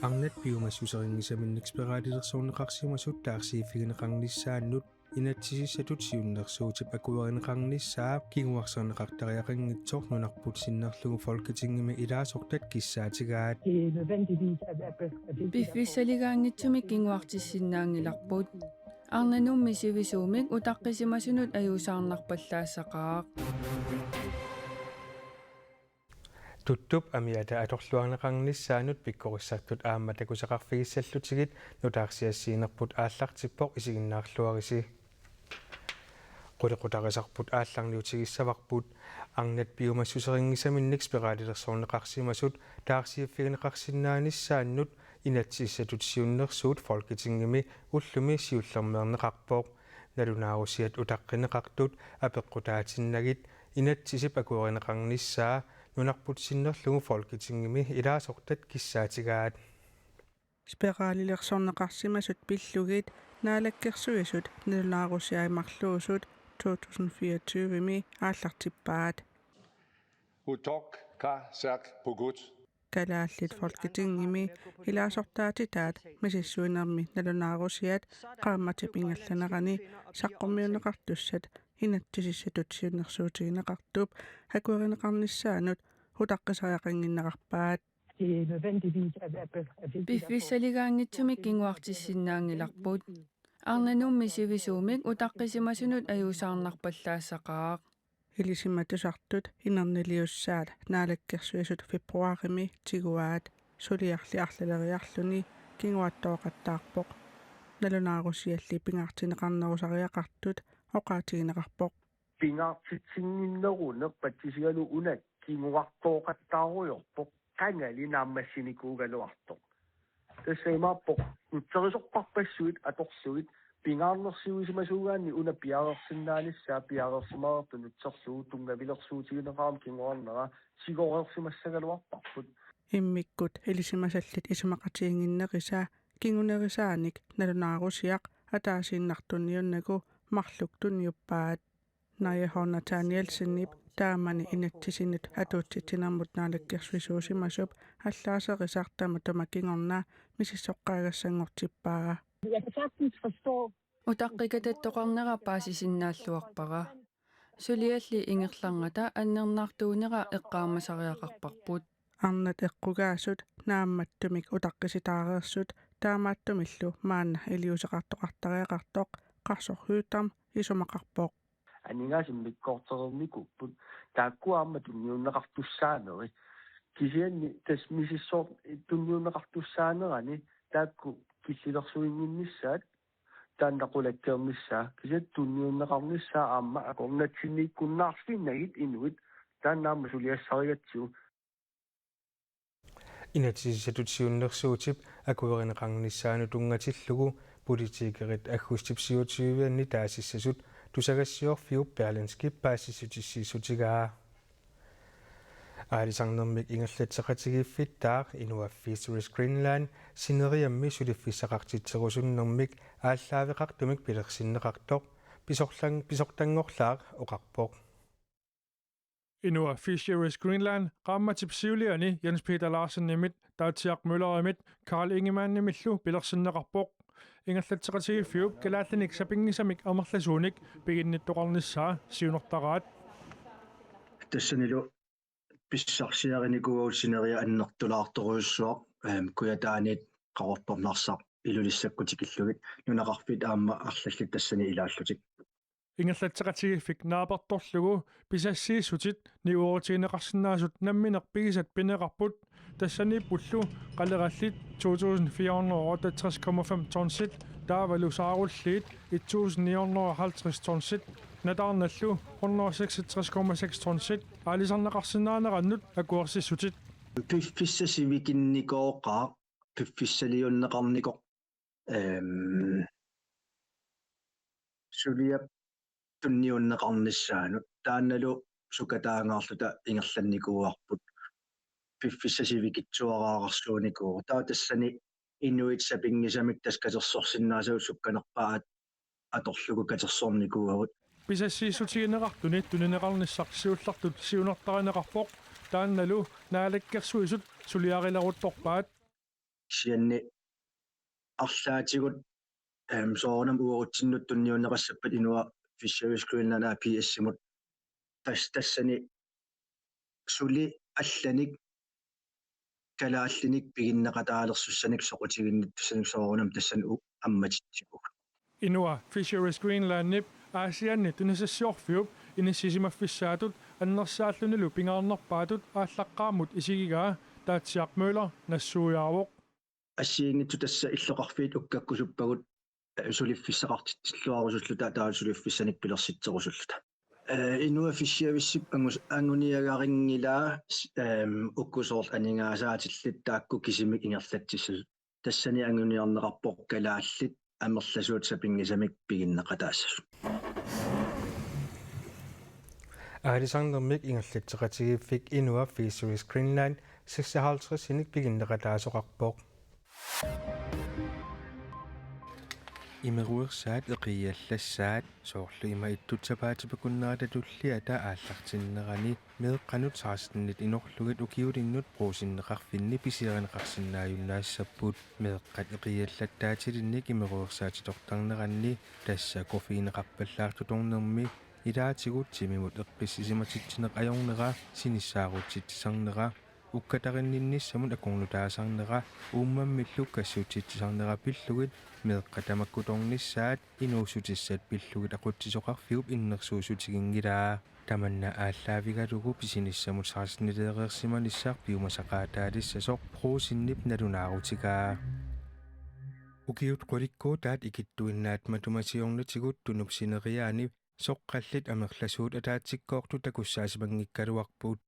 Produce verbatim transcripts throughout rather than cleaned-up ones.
Arnat piumassuserinngisaminnik spiralilersorneqarsimasut taarsiiffigineqarnissaannut inatsisissatut siunnersuutip akuerineqarnissaa kinguarserneqartariaqanngitsoq nunarput sinnerlugu Folketingimi ilaasortat kissaatigaat. Det er nødvendigvis, at, at, at det Piffissaligaanngitsumik kinguartissinnaanngilarput. Arnanummi sivisuumik utaqqisimasunut ajuusaarnarpallaassaqaaq. Tuttup amiata atorluarneqarnissaanut pikkorissartut aamma takusaqarfigissallutigit nutaarsiassiinerput aallartippoq, isiginnaarluarisi. Qulequtarisarput aallarniutigissavarput. Arnat piumassuserinngisaminnik spiralilersorneqarsimasut taarsiiffigineqarsinnaanissaannut inatsisissatut siunnersuut Folketingimi ullumi siullermeerneqarpoq. Nalunaarusiat utaqqineqartut apeqqutaatinnagit inatsisip akuerineqarnissaa nunarput sinnerlugu Folketingimi ilaasortat kissaatigaat. Spiralilersorneqarsimasut pillugit Naalakkersuisut nalunaarusiai marluusut to tusind fireogtyve-mi aallartippaat. Utok ka saq pugut. Kalaallit Folketingimi ilaasortaatitaat misissuinermi nalunaarusiat qaammatip ingerlanerani saqqummiunneqartussat inatsisissatut siunnersuutigineqartup akuerineqarnissaanut utaqqisariaqannginnerarpaat. Det er nødvendigvis, at, at, at det, Piffissaligaanngitsumik kinguartissinnaanngilarput. Arnanummi sivisuumik utaqqisimasunut ajuusaarnarpallaassaqaaq. Ilisimatusartut inerniliussaat Naalakkersuisut februarimi tiguaat, suliarli arlaleriarluni kinguaattooqattaarpoq. Nalunaarusialli pingaartinneqarnerusariaqartut oqaatigineqarpoq. Pingaartitsinnginneruneq patsisigalugu una kinguaattooqattaarujoorpoq, qangali naammassinikuugaluartoq. Tassa imaappoq nutserisorparpassuit atorlugit pingaarnersiuisimasuugaanni una piareersinnaanissaa piareersimareertoq nutserlugu tunngavilersuutigineqarami kinguarnera sigoreersimassagaluarparput. Immikkut ilisimasallit isumaqatigiinnginnerisa kingunerisaanik nalunaarusiaq ataasiinnartunniunnagu marluk tunniuppaat. Naja H. Nathanielsenip taamani inatsisinut atuutsitsinermut naalakkersuisuusimasup allaaserisaq tamatuma kingorna misissoqqaagassanngortippaa. Jeg kan sagtens forstå. Utaqqikatattoqarnera paasisinnaalluarpara. Sulialli ingerlarnata annernaartuunera eqqaamasariaqarparput. Arnat eqqugaasut naammattumik utaqqisitaareersut taamaattumillu maanna iliuuseqartoqartariaqartoq Qarsor Høegh-Dam isumaqarpoq. Aningaasat immikkoortereernikuupput. Taakku aamma tunniunneqartussaaneri. Kisianni tassa misissoq tunniunneqartussaanerani taakku killilersuinnginnissaat taanna qulakkeernissaa. Kisianni tunniunneqarnissaa aamma akornatsinniikkunnaarluinnagit inuit taanna aamma suliassarigatsigu. Inatsisissatut siunnersuutip akuerineqarnissaanut tunngatillugu politikerit aggustip syvogtyve-anni taasissasut tusagassiorfiup Berlingskep paasissutissiissutigaa. Aalisarnermik ingerlatseqatigiiffittaaq Inuit Fisheries Greenland sineriammi suliffissaqartitserusunnermik aallaaveqartumik pilersinneqartoq pisorlang-, pisortanngorlaaq oqarpoq. Inuit Fisheries Greenland qaammatip siuliani Jens Peter Larsenimit, Daatsiaq Møllerimit, Carl Ingemannimillu pilersinneqarpoq. Ingerlatseqatigiiffiup kalaallinik sapinngisamik amerlasuunik piginnittoqarnissaa siunertaraat. Tassanilu pissarsiarinikuuagut sineriak annertulaartorujussuaq, ehm, Kujataaniit Qaqortoq Narsaq Ilulissakkut tikillugit nunaqarfiit aamma arlallit tassani ilaallutik. Ingerlatseqatigiiffik naapertorlugu pisassiissutit niuerutigineqarsinnaasut nammineq pigisat pineqarput, tassaniippullu qalerallit to tusind fire hundrede og otteogtres komma fem tonsit taavalu saarulliit et tusind ni hundrede og halvtreds tonsit, nataarnallu hundrede og seksogtres komma seks tonsit aalisarneqarsinnaanerannut akuersissutit. Piffissaq sivikinnikooqaaq, piffissaliunneqarnikoq, ehm, suliap tunniunneqarnissaanut. Taannalu sukataangaarluta ingerlannikuuarput. Piffissaq sivikitsuararsuunikuuvoq. Taava tassani inuit sapinngisamik tassa katersorsinnaasagut sukkanerpaat atorlugu katersornikuuagut. Pisassiissutigineqartuni tunineqarnissaq siullertut siunertarineqarpoq, taannalu Naalakkersuisut suliarileruttorpaat. kisianni arlaatigut, em, soorunami uagutsinnut tunniunneqassappat Inua Fisheries Greenland A/S-imut tas-, tassani suli allanik kalaallinik piginneqataalersussanik soqutiginnittussanik soorunami tassani u-, ammatitsivugut. Inua Fisheries Greenlandip Aasianni tunisassiorfiup inissisimaffissaatut annersaallunilu pingaarnerpaatut aallaqqaammut isigigaa Taatsiaq Møller nassuiaavoq. Assigiinngitsut tassa illoqarfiit ukkakkusuppagut, eh, suliffissaqartitsilluarusulluta taava suliffissanik pilersitserusulluta. Eh, Inua Fisheries-ip angus-, anguniagarinngilaa, s-, ehm, uku soorlu aningaasaatillit taakku kisimik ingerlatsissasut. Tassani anguniarneqarpoq kalaallit amerlasuut sapinngisamik piginneqataassasut. Aalisarnermik ingerlatseqatigiiffik Inua Fisheries Greenland seksoghalvtreds-inik piginneqataasoqarpoq. Imeruersaat eqiallassaat, soorlu ima ittut sapaatip akunnerata tulliata aallartinnerani meeqqanut sekstenit inorlugit ukiulinnut Brugsenneqarfinni pisiarineqarsinnaajunnaassapput. Meeqqat eqiallattaatilinnik imeruersaatitortarneranni, tassa koffiineqarpallaartutornermi, ilaatigut timimut eqqissisimatitsinneq ajornera, sinissaarutsitsisarnera, ukkatarinninnissamut akornutaasarnera, uummammillu kassutsitsisarnera pillugit meeqqat tamakkutornissaat inuussutissat pillugit aqutsisoqarfiup innersuussutiginngilaa. Tamanna aallaavigalugu pisinissamut sekstenileereersimanissaq piumasaqaataalissasoq Brugsenip nalunaarutigaa. Ukiut qulikkuutaat ikittuinnaat matuma siornatigut Tunup sineriaani soqqallit amerlasuut ataatsikkoortut takussaasimanngikkaluarput.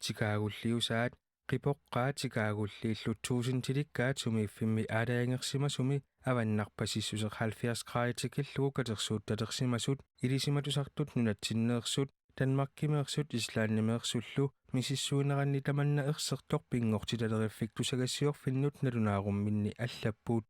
Tikaagulliusaat, qipoqqaat tikaagulliillu tuusintilikkaat sumiiffimmi aalajangersimasumi avannarpasissuseq halvfjerds grader tikillugu katersuuttalersimasut, ilisimatusartut nunatsinneersut, Danmarkimeersut Islandimeersullu misissuineranni tamanna ersertoq pinngortitaleriffik tusagassiorfinnut nalunaarumminni allapput.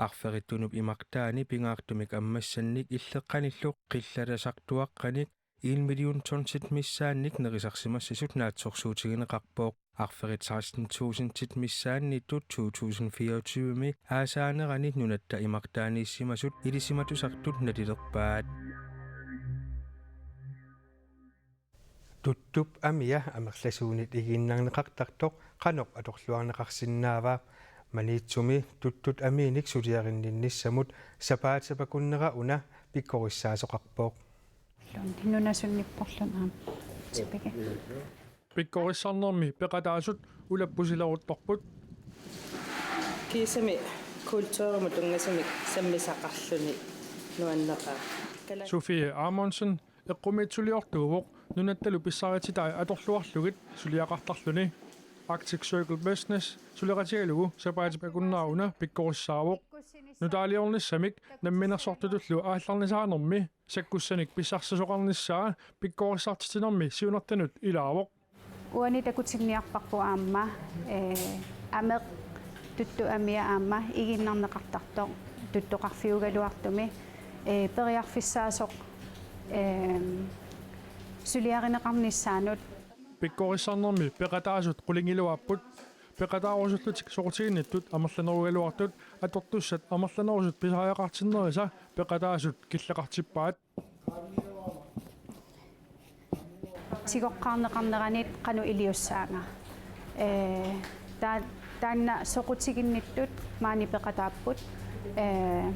Arferit Tunup imartaani pingaartumik ammassannik illeqqanillu qillatasartuaqqanik en million tonsit missaannik nerisarsimassasut naatsorsuutigineqarpoq. Arferit seksten tusindit missaanniittut to tusind fireogtyve-mi aasaanerani nunatta imartaaniissimasut ilisimatusartut nalilerpaat. Tuttup amia amerlasuunit igiinnarneqartartoq qanoq atorluarneqarsinnaava? Maniitsumi tuttut amiinik suliarinninnissamut sapaatip akunnera una pikkorissaasoqarpoq. Nunasunnipporluni aamma. Sipigi. Pikkorissarnermi peqataasut ulappusileruttorput. Kiisami kulturimut tunngasumik sammisaqarluni nuanneqaaq. Kala- Sofie Amundsen eqqumiitsuliortuuvoq nunattalu pissarititai atorluarlugit suliaqartarluni. Arctic Circle Business suleqatigalugu sapaatip akunnera una pikkorissaavoq. Nutaaliornissamik namminersortutullu aallarnisaanermi sakkussanik pissarsisoqarnissaa pikkorissartitsinermi siunertanut ilaavoq. Uani takutinniarparput aamma, ee, ameq, tuttut amia aamma igiinnarneqartartoq tuttoqarfiugaluartumi, ee, periarfissaasoq, ee, suliarineqarnissaanut. Pikkorissarnermi peqataasut qulingiluaapput. Peqataarusullutik soqutiginnittut amerlanerugaluartut atortussat amerlanerusut pisariaqartinnerisa peqataasut killeqartippaat. Tigoqqaarneqarneranit qanoq iliussaanga. Ee, taa-, taanna soqutiginnittut maani peqataapput, ee,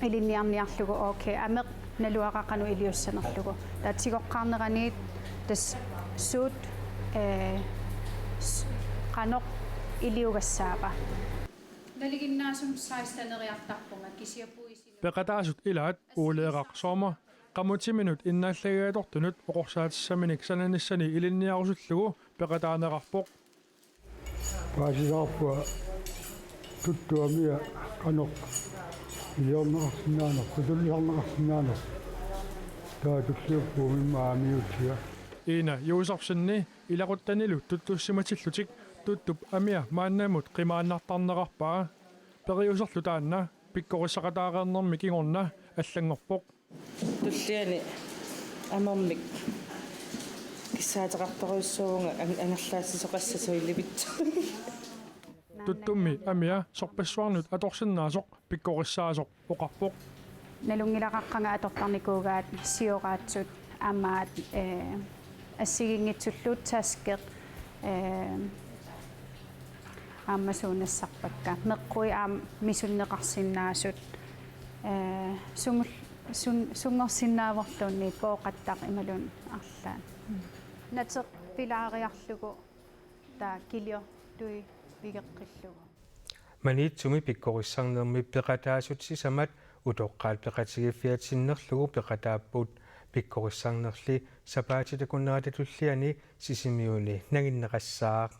ilinniarniarlugu, okay, ameq naluara qanoq iliussanerlugu. Taava tigoqqaarneranit tassa suut, ee, s-, qanoq iliugassaava. Nalinginnaasumik seksteneriartarpunga kisianni puisinut. Peqataasut ilaat Ole Eqarsoorma qamutiminut innaallagiatortunut oqorsaatissaminik sananissani ilinniarusullugu peqataaneqarpoq. Paasisaarpunga tuttut amia qanoq iliorneqarsinnaanersoq, tullisarneqarsinnaanersoq. Taava tulliuppunga immaqa amiutsiga. Ina Josefsenip ilaquttanilu tuttussimatillutik tuttup amia maannamut qimaannartarneqarpaa. Periuserlu taanna pikkorissaqataareernermi kingorna allanngorpoq. Tulliani amermik kissaateqartorujussuuvunga an-, angerlaassisoqassasut ilivitsoq. Tuttummi amia sorpassuarnut atorsinnaasoq pikkorissaasoq oqarpoq. Nalunngilaqaqqanga atortarnikuugaat sioraatsut aammaat, eh, assigiinngitsullu taskeq, eh, aamma suunassarpakka. Meqqui aamma misunneqarsinnaasut, eh, sungul-, sun-, sunngorsinnaavorluunniit pooqattaq imaluunniit arlaat. Nateq pilaariarlugu taava kiliortui pigeqqillugu. Maniitsumi pikkorissarnermi peqataasut sisamat utoqqaat peqatigiiffiat sinnerlugu peqataapput. Pikkorissarnerli sapaatip akunnerata tulliani Sisimiuni nanginneqassaaq.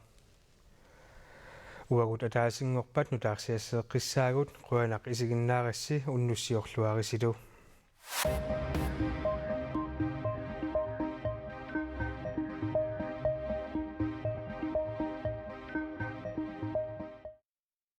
Uagut ataasinngorpat nutaarsiasseeqqissaagut, qujanaq isiginnaarassi, unnussiorluarisilu.